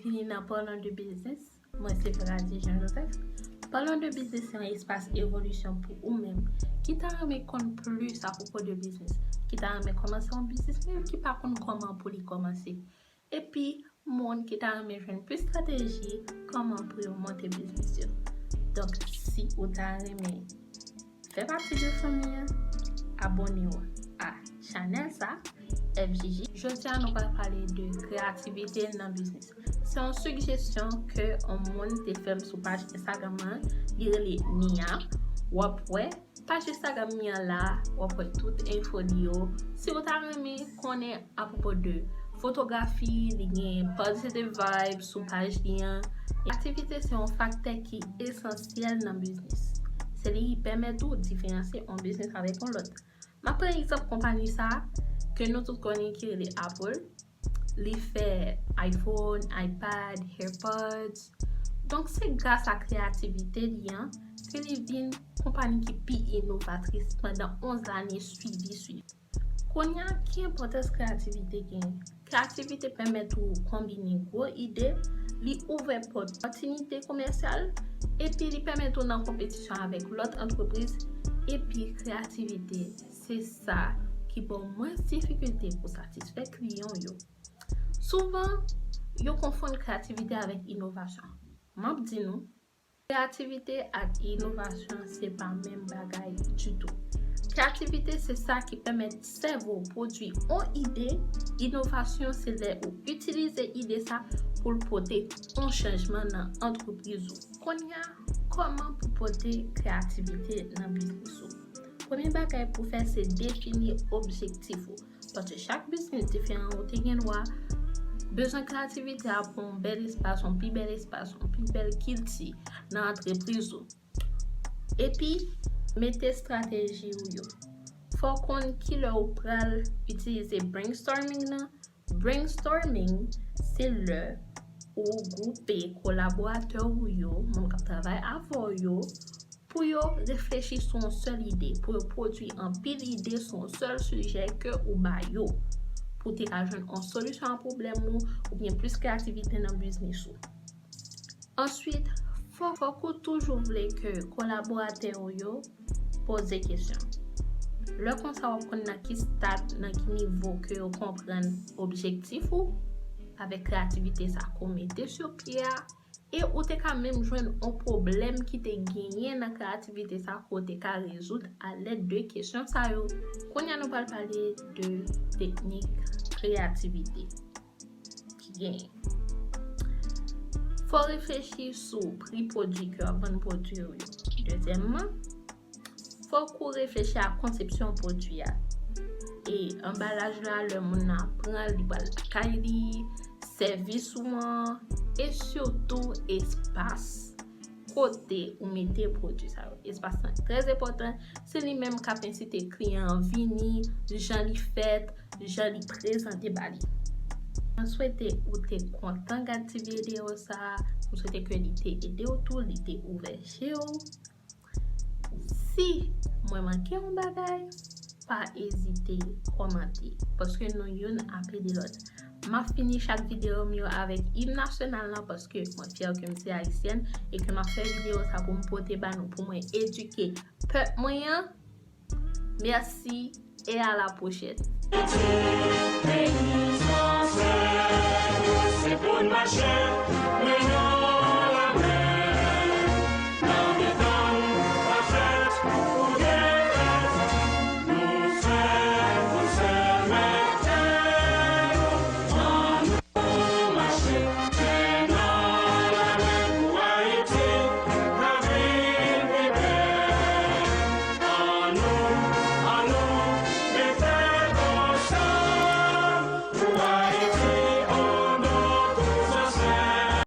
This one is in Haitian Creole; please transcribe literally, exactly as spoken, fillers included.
Vini nan Parlons de Business, mwen se Pradi Jean Joseph. Parlons de Business se yon espas evolisyon pou ou menm ki ta renmen konn plis apwopo de biznis, ki ta renmen kòmanse yon biznis men ki pa konn kòman pou li kòmanse. Epi, moun ki ta renmen jwenn plis estrateji kòman pou yo monte biznis yo. Donk, si ou ta renmen fè pati de fanmi an, abòne w a chanèl sa, F J J. Jodi a, nou pral pale de kreyativite nan biznis. Se yon sijesyon ke yon moun te fè m sou paj Instagram mwen, li rele Nia. W ap wè paj Instagram Nia la, w ap wè tout enfo li yo. Si w ta renmen konnen apwopo de fotografi, li gen Positive Vibes sou paj li an. Kreyativite se yon faktè ki esansyèl nan biznis. Se li ki pèmèt ou diferansye yon biznis avèk yon lòt. M ap pran egzanp konpayi sa a, ke nou tout konnen ki rele Apple. Li fè iPhone, iPad, AirPods. Donk, se gras a kreyativite li an ke li vin konpayi ki pi inovatris pandan onz lane swivi swivi. Kounye a, ki enpòtans kreyativite genyen? Kreyativite pèmèt ou konbine gwo ide, li ouvè pòt opòtinite komèsyal, epi li pèmèt ou nan konpetisyon avèk lòt antrepriz, epi kreyativite, se sa ki ba w mwens difikilte pou satisfè kliyan w yo. Souvan, yo konfonn kreyativite avèk inovasyon. M ap di nou, kreyativite ak inovasyon se pa menm bagay ditou. Kreyativite se sa ki pèmèt sèvo w pwodui yon ide. Inovasyon se lè ou itilize ide sa pou l pote yon chanjman nan antrepriz ou. Kounye a, kòman pou pote kreyativite nan biznis ou? Premye bagay pou fè se defini objektif ou. Paske chak biznis diferan, ou te gen dwa bezwen kreyativite a pou yon bèl espas, yon pi bèl espas, yon pi bèl kilti nan antrepriz ou. Epi, mete estrateji ou yo. Fò w konn kilè ou pral itilize brainstorming nan. Brainstorming, se lè ou gwoupe kolaboratè ou yo, moun k ap travay avè w yo, pou yo reflechi sou yon sèl ide, pou yo pwodui anpil ide sou yon sèl sijè ke ou ba yo, pou te ka jwenn yon solisyon a pwoblèm ou, oubyen plis kreyativite nan biznis ou. Answit, fò, fòk ou toujou vle ke kolaboratè ou yo poze kesyon. Lè konsa, w ap konn nan ki stad, nan ki nivo ke yo konprann objektif ou avèk kreyativite sa ke w mete sou pye a, e ou te ka menm jwenn yon pwoblèm ki te genyen nan kreyativite sa ke w te ka rezoud alèd de kesyon sa yo. Kounye a, nou pral pale de teknik kreyativite ki genyen. Fò w reflechi sou pri pwodui ke w ap vann pwodui w yo. Dezyèmman, fòk ou reflechi a konsepsyon pwodui a. E anbalaj la, lè moun nan ap pran l, li pral lakay li, sèvis ou an, e sitou espas kote ou mete pwodui sa yo. Espas lan trè enpòtan, se li menm k ap ensite kliyan an vini, jan li fèt, jan li prezante ba li. Mwen swete ou te kontan gad ti videyo sa a, mwen swete ke li te ede w tou, li te ouvè je w. Si mwen manke yon bagay, pa ezite kòmante, paske nou youn ap ede lòt. M ap fini chak videyo m yo avèk im nasyonal lan, paske mwen fyè ke m se ayisyèn e ke m ap fè videyo sa pou m pote ba nou, pou mwen edike pèp mwen an. Mèsi e a la pwochèn. Se pou n mache,